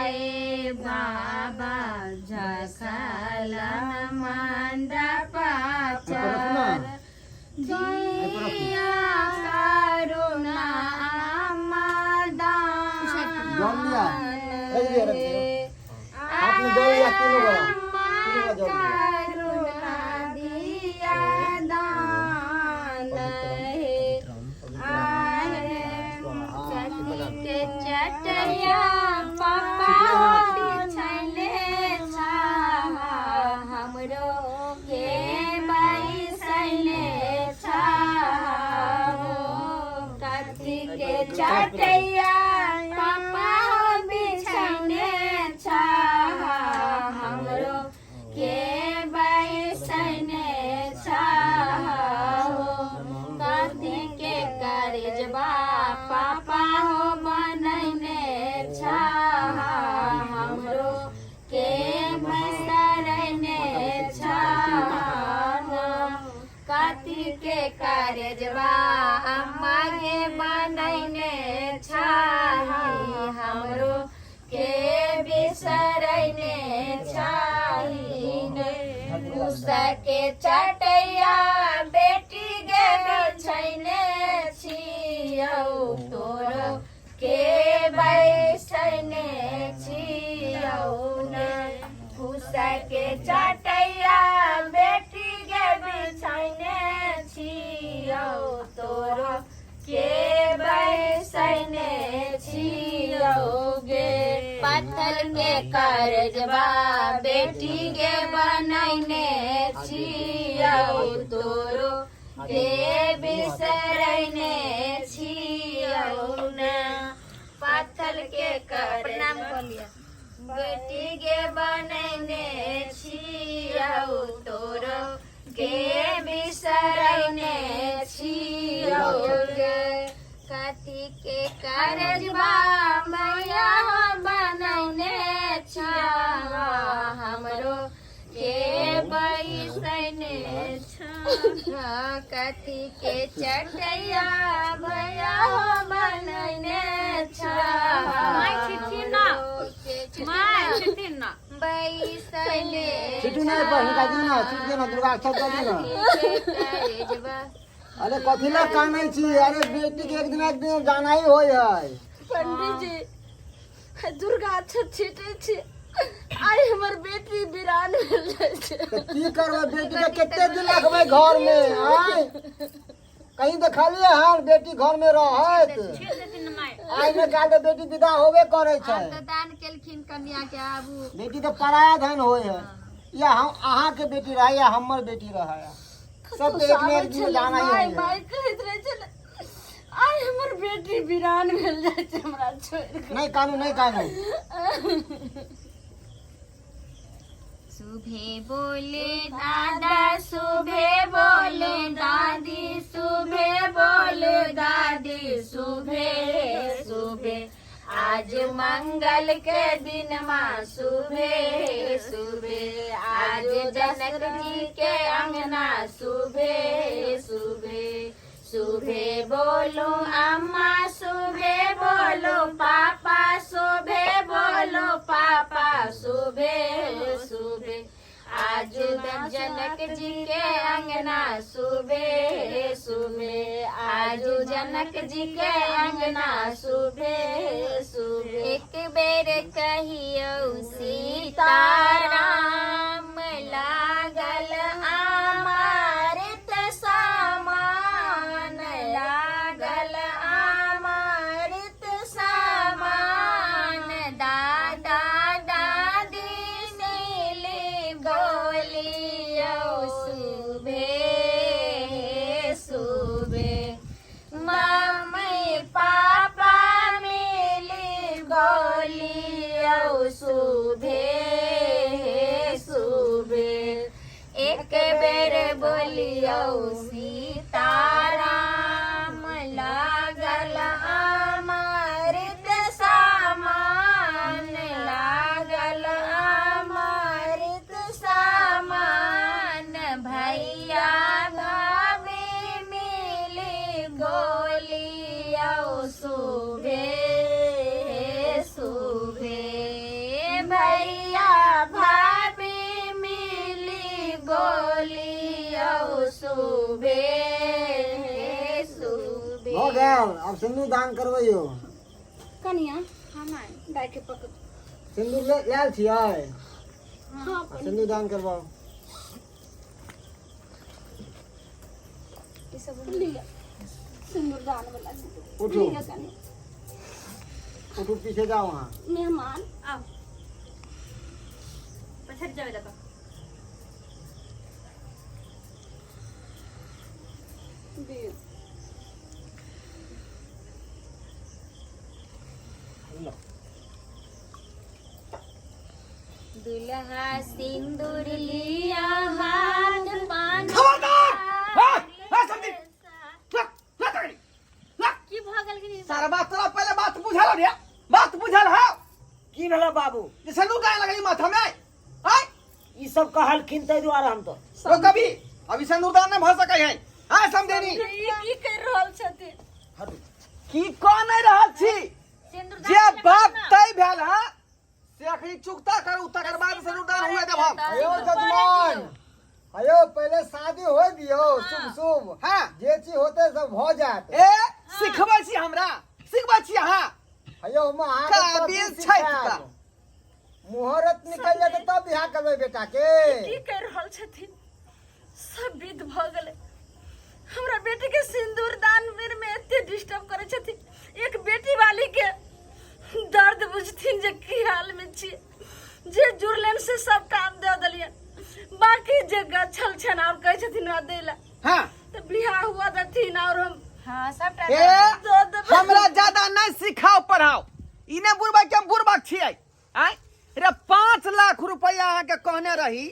आए बाबा झखलन मंडप पर दिया करुणा जल लिया रख दिया, रख दिया। हाथ में जल लिया, तीनों गोरा। तीनों गोरा जल लिया। करुणा दिया दान हे आहे के चटैया पापा बिछैले छाहा हमरो के बैसैले छाहा हो कथी के चटैया पापा बिछैले छाहा हमरो के बैसने छाहा हो कथी के करजबा पापा हो बनैने छाहा हमरो के बैसरने छाहा कथी के करजबा अम्मा के बनैने छाही हमरो के बिसरैने छाही के चटैया बेटी गे बिछैने छियौ तोरो के बैसने छियौ ने कुसा के चटैया बेटी गे बिछैने छियौ तोरो के बैसने छियौ गे पत्थर के करजबा बेटी गे बनैने छियौ तोरो के बिसरैने छियौ ने पत्थर के प्रणाम करजबा कऽ लिअ बेटी गे बनैने छियौ तोरो के बिसरैने छियौ गे कथी के करजबा मैया बनैने छियौ हमरो के बैसने छा कथी के चटैया भैया बनैने छा माय छिथिन ना। माय छिथिन ना बैसने छिटू नहीं पर हिनका दियौ ना छीट दियौ ना दुर्गा अक्षत दऽ दियौ ना करजबा अरे कथी लए कानै छी अरे बेटी के एक दिन एक दिन जाना ही होइ है पंडित जी दुर्गा अक्षत छीटे छी आइ हमर बेटी बिरान भेल जाइ छै तऽ की करबै बेटी के कते दिन रखबै घर में आय कहीं देखलियै हन बेटी घर में रहत छीट देथिन ना माय आइ ने काल्हि तऽ बेटी विदा होबे करै छै आब तऽ दान केलखिन कनिया के आबू बेटी तऽ पराया धन होइ है या हम अहाँके बेटी रहै या हमर बेटी रहै सब तऽ एक ने एक दिन जाना ही माय है माय कहैत रहै छलै आइ हमर बेटी बिरान भेल जाइ छै हमरा छोड़ि कऽ नहि कानू नहि कानू सुबह बोले दादा सुबह बोले दादी सुबह बोले दादी सुबह सुबह आज मंगल के दिन माँ सुबह सुबह आज जनक जी के अंगना सुबह सुबह सुबह बोलो अम्मा सुबह बोलो पापा सुबह बोलो पापा सुबह सुबह आज जनक जी के अंगना सुबह सुबह आज जनक जी के अंगना सुबह सुबह एक बेर कहियौ सीताराम लागल अमृत समान लागल अमृत समान दादा दादी मिली बोलियौ सुबे सुबे मम्मी पापा मिली बोलियौ सुबे सुबे एक बेर बोलियौ सीताराम लागल अमृत समान लागल अमृत समान भैया भाभी मिली गोलियौ सुबे सुबे। भैया भाभी मिली गोलियौ सुबे हे सुबे। भऽ गेल, आब सिन्दूर दान करबै यौ। कनिया हाँ माय। दाय के पकड़। सिन्दूर लायल छियै? हाँ। सिन्दूर दान करबाउ। ई सब लिअ सिन्दूरदान वाला सिन्दूर। उठू। लिअ कनिया। उठू, पीछे जाओ अहाँ। मेहमान। आओ, पछाड़ि जाबै लगा। दियौ। दुल्हा सिंदूर लिया हाथ पान। खबरदार! हाँ, हाँ, समझी। लग, लग अगली, लग। की भऽ गेल कि सारा बात तोरा पहले बात बुझल रे, बात बुझल है? की भेलो बाबू? जे सिंदूर काहे लगली माथा में आय? ई सब कहलखिन ताहि दुआरे हम तो तो कभी अभी सिंदूरदान नहीं भर सकै है आय समझेनी। ई की कर रहल छथिन? की कह नहीं रहल छी? सिंदूरदान जे के बात ना। तय भेल है से अखनी चुकता करू, तकर बाद सिंदूरदान हुए देब हम। अयो जजमान, अयो पहिले शादी होय दियौ शुभ शुभ। हाँ। जे चीज होते सब भऽ जायत। ए, सिखबै छी हमरा, सिखबै छी अहाँ? अयो हम अहाँके काबिल कथी छथि सिखायब? का? मुहूर्त निकल जाते तब बियाह करबै बेटा के। की कर रहल छथिन? सब विध भऽ गेलै, हमरा बेटी के सिंदूर दान बेर में एते डिस्टर्ब करै छथिन। एक बेटी वाली के दर्द बुझथिन जे की हाल में छी। जे जुड़लनि से सब काम दऽ देलियनि, बाकी जे गछल छनि और कहै छथिन हमरा दै लए। हाँ। तऽ बियाह हुआ देथिन और हम हाँ, सबटा ए दऽ देबै। हमरा ज्यादा नहीं सिखाओ पढ़ाओ, ई ने बुढ़बा के हम बुढ़बा छियै आय रे। 5 लाख रुपया अहाँके कहने रही,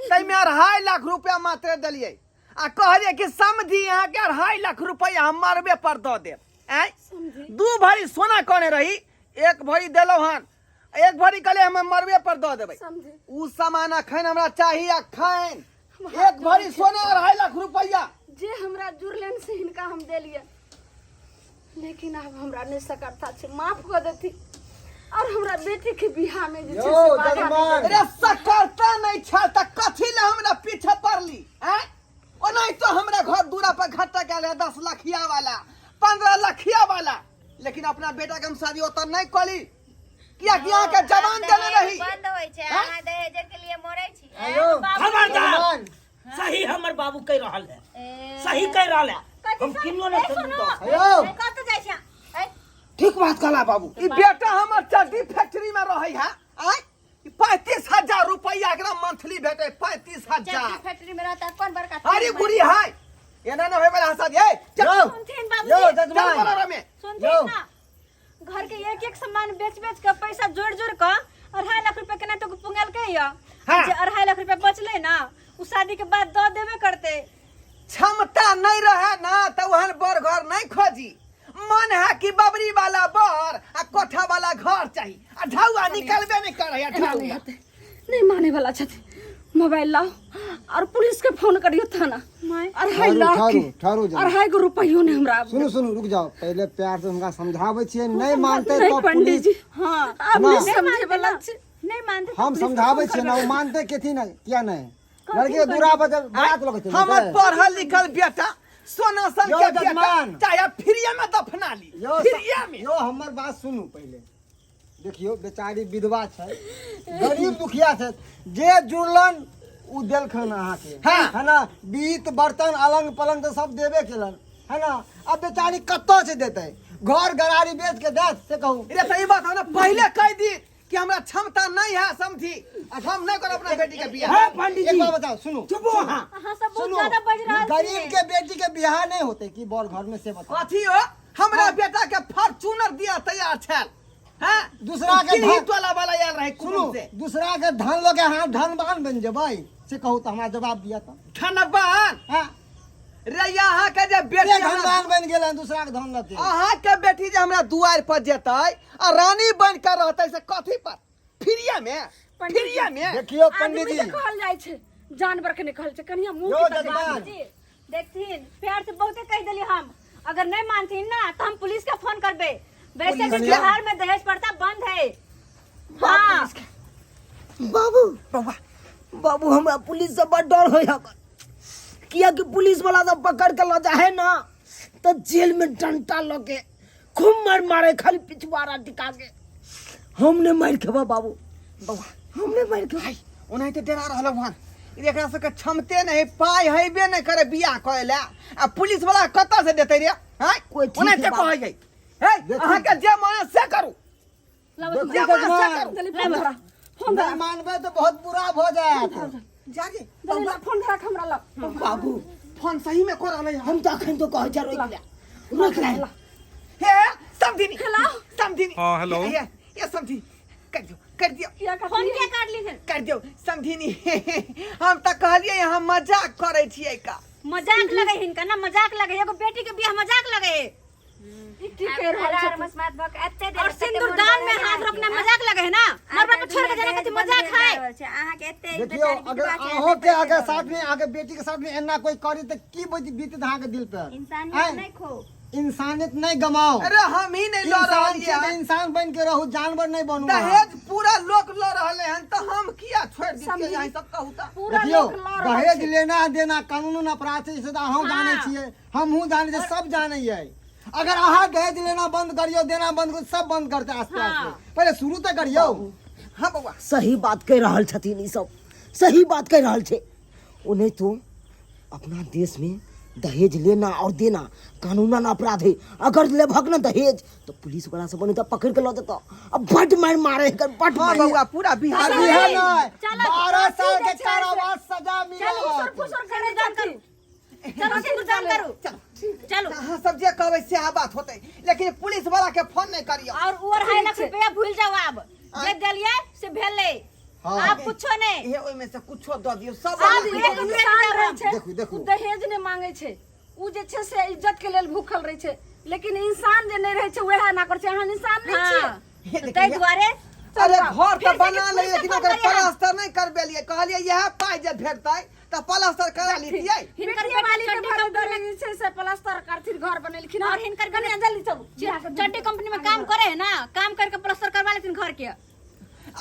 ताहिमे 2.5 लाख रुपया मात्र देलियै आ कहलियै कि समझी अहाँके 2.5 लाख रुपया हम मरबे पर दऽ देब। आँय, 2 भरी सोना कहने रही, 1 भरी देलहुँ हन, 1 भरी कहलियै हम मरबे पर दऽ देबै। समझी। ओ सामान अखन हमरा चाही, अखन 1 भरी सोना 2.5 लाख रुपया। जे हमरा जुड़लनि से हिनका हम देलियै, लेकिन आब हमरा नहि सकर्ता छै, माफ कऽ देथिन और हमरा बेटी के बियाह में जे छै यौ से बाधा नहि जजमान। अरे सकर्ता नहीं छल त कथी ले हमरा पीछे पड़ली? आँय, ओनाहितो हमरा घर दूरा पर घट्टा गेल है 10 लखिया वाला, 15 लखिया वाला, लेकिन अपना बेटा के हम शादी ओतऽ नहीं कली कियाकि अहाँ के जवान देने रही। बंद होइ छै। हाँ? अहाँ दहेज के लिए मरै छी। अयो खबरदार। जजमान। सही हमर बाबू कहि रहल है। ए, सही कहि रहल है, हम किनो नहीं सुनू। अयो कतऽ जाइ छी अहाँ? ए, ठीक बात कहला बाबू। ई बेटा हमर चड्डी फैक्ट्री में रहे है। आय, 35,000 रुपया एकरा मंथली भेटे, 35,000। चड्डी फैक्ट्री में रहता कौन बड़का? अरे बुढ़ी है, एना न होय वाला हंसा दे। चल। यौ सुनथिन बाबूजी। यौ चल। जजमान। बोला रे में। सुनथिन यौ। ना, घर के एक एक सामान बेच बेच के पैसा जोड़ जोड़ के 2.5 लाख रुपया केना तो पुंगल के यऽ। हाँ। जे 2.5 लाख रुपया बचले ना, उ शादी के बाद दऽ देबे करते। क्षमता नहीं रहे ना तो वहन बड़ घर नहीं खोजी। मन है कि बबरी वाला बर आ कोठा वाला घर चाहिए, आ ढाउआ निकलबे नहीं करे है। एना नहीं ढाउआ हेतै, नहीं माने वाला छथिन। मोबाइल लाओ और पुलिस के फोन करियो थाना। माय। 2.5 ठहरू, लाख ठहरू, ठहरू जरा। 2.5 गो रुपयो ने हमरा। सुनू सुनू, रुक जाओ, पहले प्यार से हुनका समझाबै छियै, नहीं मानते नहीं तो पंडित पुलिस जी। हाँ। आब ना। नहीं समझे वाला छै। नहीं मानते तो हम पुलिस के समझाबै फोन छियै ना, करबै। ओ मानते केथिन ना, किया नहीं लड़के दूरा पर जब बारात लगे चलि हमर जेतै। पढ़ल लिखल बेटा सोना सन यौ के बेटा जजमान। चाहे फ्रीए में दफना ली। यौ फ्रीए में। यौ हमर बात सुनू पहिले। देखियौ बेचारी विधवा छै, गरीब दुखिया छै, जे जुड़लन उ देलखन अहाँके। हाँ। है ना, बीत बर्तन अलंग पलंग तऽ सब देबे केलन है ना। अब बेचारी कतऽ से देतै? घर गरारी बेच के देत से कहू? रे सही बात हमरा पहले कह दी कि हमरा क्षमता नहीं है समझी, हम नहीं करब अपना बेटी के बियाह। है पंडित एक जी। बार बताओ, सुनू। चुप हो अहाँ। अहाँ सब बहुत सुनू, ज्यादा बाजि रहल गरीब छियै। के बेटी के बियाह नहीं होते कि बड़ घर में से बताओ? कथी हो, हमरा बेटा के फॉर्च्यूनर दिया तैयार छल। हाँ? दूसरा के तीन ही धन- तोला वाला आयल रहे सुनू, कुटुम्ब से। दूसरा के धन लगे अहाँ धनवान बन जेबै से कहू तऽ हमरा जवाब दिअ तऽ। धनवान? हाँ। रे यहाँ के जे बेटी के हमरा- धनवान बनि गेल हन दूसरा के धन लगे? अहाँ के बेटी जे हमरा दुआर पर जेतै आ रानी बन के रहतै से कथी पर? फ्रीया में, फ्रीया में। देखियौ आदमी पंडित के जी। कहल जाइ छै, जानवर के नहि कहल छै। कनिया मुंह यौ के तक जजमान। बाबूजी देखथिन, प्यार से बहुते कह देली हम, अगर नहीं मानथिन ना तो हम पुलिस के फोन करबे। वैसे भी पुलिस के? बिहार में दहेज प्रथा बंद है। हाँ। बाबू बौआ बाबू हमरा पुलिस से बड़ डर होइ हक कियाकि पुलिस वाला सब पकड़ के ल जाए ना तो जेल में डंटा ल के खूब मार मारे खाली पिछवाड़ा टिका के हम ने मार खेबा बाबू बौआ हम ने मार खेबा भाई ओनाहिते डरा रहल हन ई एकरा सबके क्षमते नहीं पाइ हेबे नहीं करे बियाह करे ला आ पुलिस वाला कतऽ से देतै रे हैं कोई ठीक ओनाहिते है बाबू। कहै छै हे देखू। अहाँके जे मन है से करू देखू जे मन है से जजमान, करू जल्दी फोन धरा फोन नहि धरा मानबै तऽ बहुत बुरा भऽ जायत जागे जल्दी ला, फोन धरा के हमरा ला बाबू फोन सही में कर रहलै हन हम तो अखन तो कहै छै रोक ले रोक ले हे समधिनी हेलो समधिनी हाँ, हेलो। हे हे समधिनी कर दियो कर दियो किया फोन काटलियै? किया काट ली कर दियो समधिनी हम तऽ कहलियै हम मजाक करै छियै का मजाक लगे हिनका ना मजाक लगे एगो बेटी के बियाह मजाक लगे ई की कहि रहल अरार छथिन? मसमात भऽ के एते देर और कते सिंदूर मोन दान में बरहल हाथ अहाँके, रोकना आँ? मजाक लगे है ना मरबा पे छोड़ के जाना कथी मजाक है अहाँके एते देखियौ बेचारी अगर विधवा छै, अहूँ एते के अगर पैसा साथ में अगर बेटी के साथ में एना कोई करी तऽ की बीतत अहाँके दिल पर इंसानियत आँय? नहि खो इंसानियत नहीं गमाओ अरे हम ही नहीं लऽ इंसान रहल छी तऽ छियै इंसान बन के रहू जानवर नहीं बनू अहाँ। दहेज पूरा लोक लऽ रहलै हन तऽ हम किया छोड़ि दितियै समझी। अहीं सब कहू तऽ पूरा देखियौ लोक लऽ रहल दहेज छै। लेना देना कानूनन अपराध छै से तऽ अहूँ जानै छियै हमहूँ जानै छियै सब जानै यै अगर अहाँ दहेज लेना बंद करियौ देना बंद करियौ सब बंद करतै आस्ते आस्ते पहिले शुरू तऽ करियौ हाँ बौआ सही बात कहि रहल छथिन ई सब सही बात कहि रहल छै ओने तो अपना देश में दहेज लेना और देना कानूनन अपराध है अगर लेबहक ना दहेज तो पुलिस वाला सब तो पकड़ के लऽ जेतौ आ बड मार मारे है बड हाँ मार बौआ पूरा बिहार अभी है ना चलो, 12 साल के छै से। कारावास सजा चलू मिलत फुसर फुसर करै छथिन चलो सिंदूर दान करू चलो चलो अहाँ सब जे कहबै सएह बात होतै लेकिन पुलिस वाला के फोन नहीं करियौ और उ 2.5 लाख रुपया भूल जाओ आप जे देलिए से भेलै हाँ। आप कुछो नहीं हे ओहिमे से कुछो दऽ दियौ सब आब एक एक रुपया इंसान नहि रहै छै देखू, देखू। उ दहेज नहि मांगै छै उ जे छै से इज्जत के लेल भूखल रहै छै लेकिन इंसान जे नहि रहै छै वएह एना करै छै अहाँ इंसान नहि छियै हाँ तो ताहि दुआरे अरे घर तऽ फिर बना से ले पुलिस लेकिन के ओकर फोन करियै। प्लास्टर नहि करबेलियै कहलियै इएह पाइ जे भेटतै तऽ प्लास्टर करा लितियै हिनकर बेटिया बेटा वाली के चड्डी भरे कंपनी में जे छै से प्लास्टर करथिन घर बनेलखिन और हिनकर कनिया जल्दी चलू बियाह के चड्डी कंपनी में काम करे है ना काम करके प्लास्टर करवा लेथिन घर के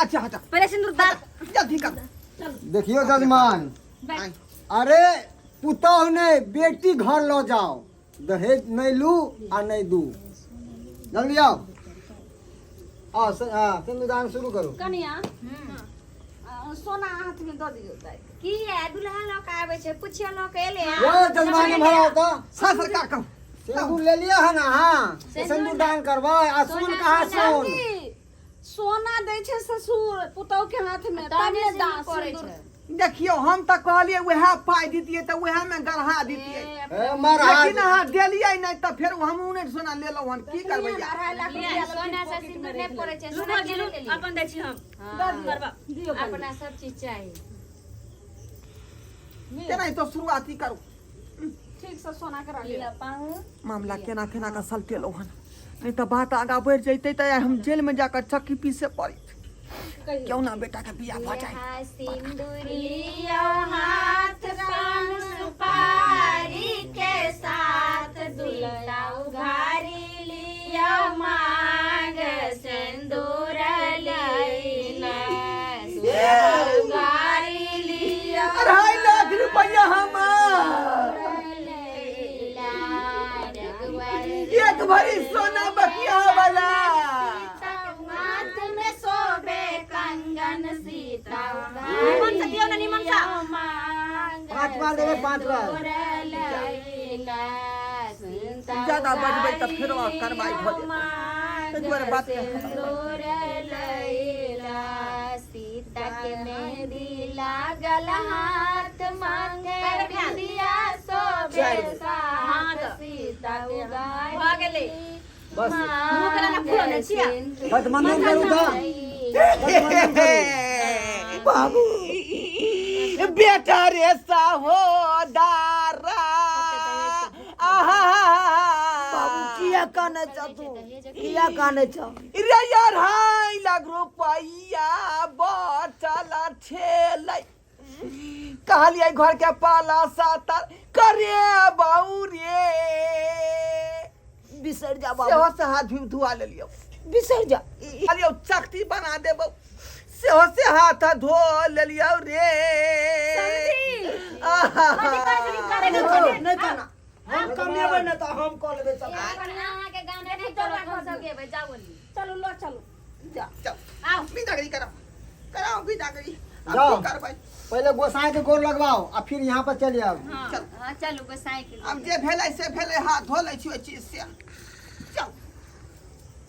अच्छा हटा पहले सिंदूर दान जल्दी कर देखियौ जजमान अरे पुतहु नहीं बेटी घर लऽ जाओ दहेज नहीं लू आ नहीं दू जल्दी आओ आओ हाँ, सिंदूरदान शुरू करू कनिया सोना हाथ में दऽ दियौ दाइ की है दुल्हा लऽ के आबै छै पुछियो लऽ के एलै यो जजमान भराओ तऽ हाँ सरकार कहू सिंदूर ले लिया है ना हाँ सिंदूर दान करबै आ सुन कहाँ सुन की सोना दै छै ससुर पुतहु के हाथ में तब तहने ने सिन्दूर दा पड़ै सिन्दूर छै। देखियौ हम तऽ कहलियै उएह पाइ दितियै तऽ उएह में गढ़ा दितियै ए महाराज लेकिन अहाँ देलियै नहि तऽ फेर हमहूँ नहि सोना लेलहुँ हन की करबै यार 2.5 लाख लिअ, रुपया सोना से सिन्दूर नहि पड़ै छै सोना रुको के जीलू लेलियै। अपन दै छी हम हाँ, करबा दियौ कनिया। अपना सब चीज चाही केना तो शुरुआती करू ठीक से सोना करा लिअ लिअ पाहुन मामला केना केना कऽ सलटेलहुँ हन नहि तऽ बात आगाँ बढ़ि जैतै तऽ आइ हम जेलमे जाकऽ चक्की पीसे पड़ैत क्यों ना बेटा के बियाह भऽ जाए यहाँ सिंदूर लियो हाथ पान सुपारी के साथ दुल्हा उघारी लियो मांग सिंदूर लैला दुल्हा उघारी लियो 2.5 लाख रुपया हमार लैला रघुवर एक भरी सोना बकिया वाला हाथ में शोभे कंगन सीता निमन से दियौ ना निमन से पाँच बार देबै पाँच बार ज्यादा बजबै तऽ फेरो कार्रवाई भऽ जेतै ताहि दुआरे बात के सीता के मेहंदी लागल हाथ मांगे बिंदिया शोभे साथ सीता उगाई भऽ गेलै बस मुँह केना ना फुलौने छियै गठबंधन करू तऽ गठबंधन करू बाबू बेटा रे सहोदरा आहा बाबू किया काने छ तू किया काने छ रे 2.5 लाख रुपैया बचल छेलै कहलियै घर के पाला सातर करे बाऊ रे बिसर जा बाबू सेहो से हाथ भी धुआ लेलियौ बिसर जा कहलियौ चकती बना देबौ सेहो से हाथ धो लेलियौ रे। आहा। नहीं करना, हम कमेबै ने तऽ हम कऽ लेबै सब। अहाँके गाना नहि चलत, हम सब गेबै, जाउ ओनी। चलू लो चलू। चल विदागरी कराओ, कराओ विदागरी। अब जाओ। की करबै? पहले गोसाई के गोर लगवाओ आ फिर यहाँ पर चलिए आओ। चल। हाँ चलू गोसाई के। अब जे भेलै से भेलै, हाथ धो लै छी ओहि चीज से। चल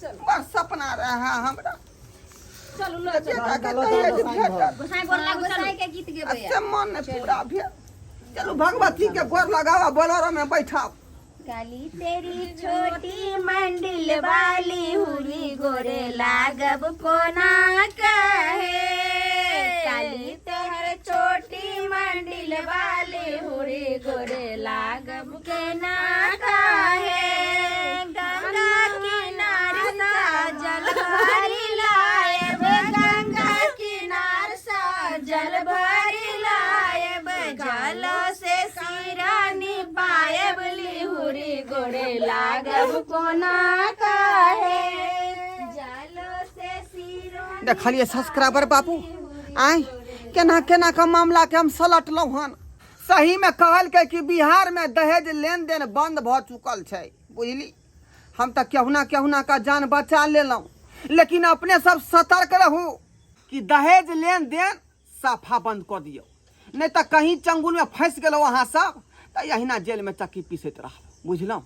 चल। बड़ सपना रहे हमरा। चलू लो चलू। बेटा के चलो, दहेज चलो, भेटल। गोसाई गोर लागू, गोसाई के गीत आ गेबै। से मन नहि पूरा भेल। चलू भगवती के गोर लगाओ आ बोलेरो में बैठाओ। काली तेरी छोटी मंडिल वाली हुरी गोरे लागब कोना कहे, काली तेहर छोटी मंडिल वाली हुरी गोरे लागब केना कहे, गंगा किनार सा जल भरी लायब, गंगा किनार सा जल भरी लायब, जल से सिरानी पायब लिहुरी गोरे लागब कोना कहे, जल से सिरानी। देखलिए सब्सक्राइबर बाबू, आय केना केना के मामला के हम सलटलहुँ हन। सही में कहलकै कि बिहार में दहेज लेन देन बंद भऽ चुकल छै। बुझली, हम तऽ केहुना केहुना का जान बचा लेलहुँ, लेकिन अपने सब सतर्क रहू कि दहेज लेन देन साफा बंद कऽ दियौ, नहि तऽ कहीं चंगुल में फँसि गेलहुँ अहाँ सब तऽ अहिना जेल में चक्की पीसैत रहब। बुझलहुँ?